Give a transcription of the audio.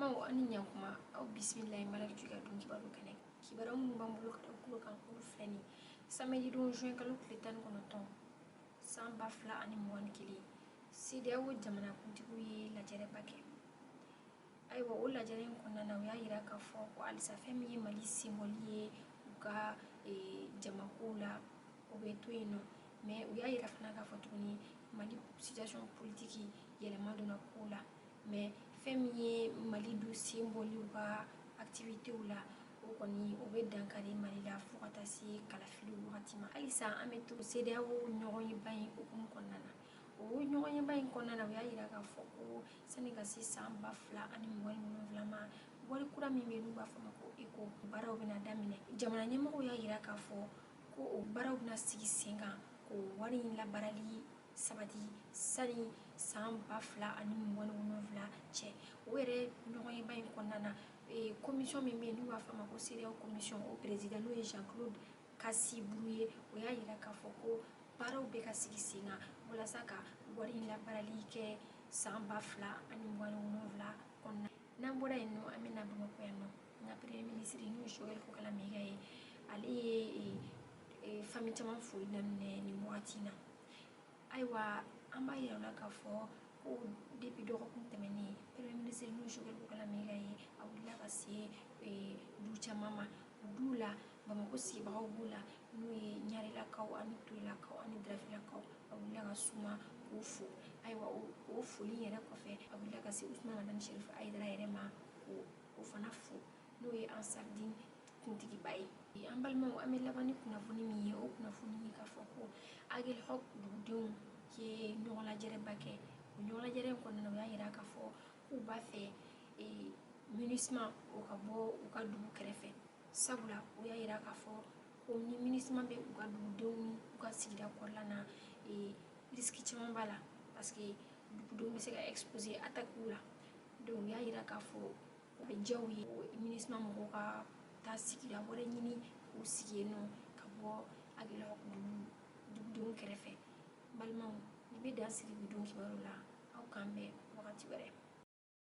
Balimaw, aw ni ɲankuma. Aw bisimila Maliki Juga don kibaru kɛnɛ. Kibaruya minnu b'an bolo ka da kulo kan, olu filɛ nin: samedi don, juin kalo tile 19, san 2021, CEDEAO jamanakuntigiw ye lajɛrɛba kɛ. Ayiwa, o lajɛrɛ in kɔnɔna na, u y'a yira k'a fɔ ko halisa fɛn min ye Mali senbɔli ye u ka jamakow la, o bɛ to yen nɔ. Mais u y'a yira fana k'a fɔ tuguni, Mali situation politique yɛlɛma donna kow la. Mais fɛn min ye Mali du sen bɔli u ka activitéw la, o kɔni, o bɛ dankari Mali la fo ka taa se kalafili wagati ma. Halisa an bɛ to CEDEAO ɲɔgɔnyeba in hukumu kɔnɔna na. O ɲɔgɔnyeba in kɔnɔna na, u y'a yira k'a fɔ ko sani ka se san 2027 ma, wari kura min bɛ yen n'u b'a fɔ a ma ko ECO, baaraw bɛna daminɛ. Jamana ɲɛmɔgɔw y'a yira k'a fɔ ko o baaraw bɛna sigi sen kan k'o wari in labaarali sabati sani san 2027 cɛ. O yɛrɛ ɲɔgɔnyeba in kɔnɔna na, commission min bɛ yen n'u b'a fɔ a ma ko CEDEAO commission, o président, n'o ye Jean Claude Kassi Brou ye, o y'a yira k'a fɔ ko baaraw bɛ ka sigi sen kan walasa ka wari in labaarali kɛ san 2027 kɔnɔna. N'an bɔra yen nɔ, an bɛna Bamakɔ yan nɔ. N ka premier ministre, n'o ye Choguel Kokalla Maïga ye, ale ye famille caman foli daminɛ nin wagati in na. Ayiwa, an b'a yira u la k'a fɔ ko depuis dɔgɔkun tɛmɛnen, premier ministre, n'o ye Choguel Kokalla Maïga ye, a wulila ka se du caman ma. Du la, Bamakɔ sigibagaw b'u la, n'o ye Ɲarelakaw ani Turelakaw ani Darafilakaw. A wulila ka s'u ma k'u fo. Ayiwa, o foli yɛrɛ kɔfɛ, a wulila ka se Usumani Madani Sherif Hayidara yɛrɛ ma k'o fana fo, n'o ye Ansardine kuntigiba ye. An balimaw, an bɛ laban ni kunnafoni min ye, o kunnafoni ye k'a fɔ ko Aguelhok dugudenw ye ɲɔgɔn lajɛrɛba kɛ. O ɲɔgɔn lajɛrɛ in kɔnɔna na, u y'a yira k'a fɔ k'u b'a fɛ MINUSMA o ka bɔ u ka dugu kɛrɛfɛ, sabula u y'a yira k'a fɔ ko ni MINUSMA bɛ u ka dugudenw ni u ka sigida kɔnɔna na, risque caman b'a la, parce que dugudenw bɛ se ka exposer attaque la. Donc u y'a yira k'a fɔ o bɛ diya u ye, MINUSMA mɔgɔw ka taa sigida wɛrɛ ɲini k'u sigi yen nɔ, ka bɔ Aguelhok dugudenw kɛrɛfɛ. Balimaw, nin bɛ dan sigi bi don kibaru la. Aw k'an bɛn wagati wɛrɛ.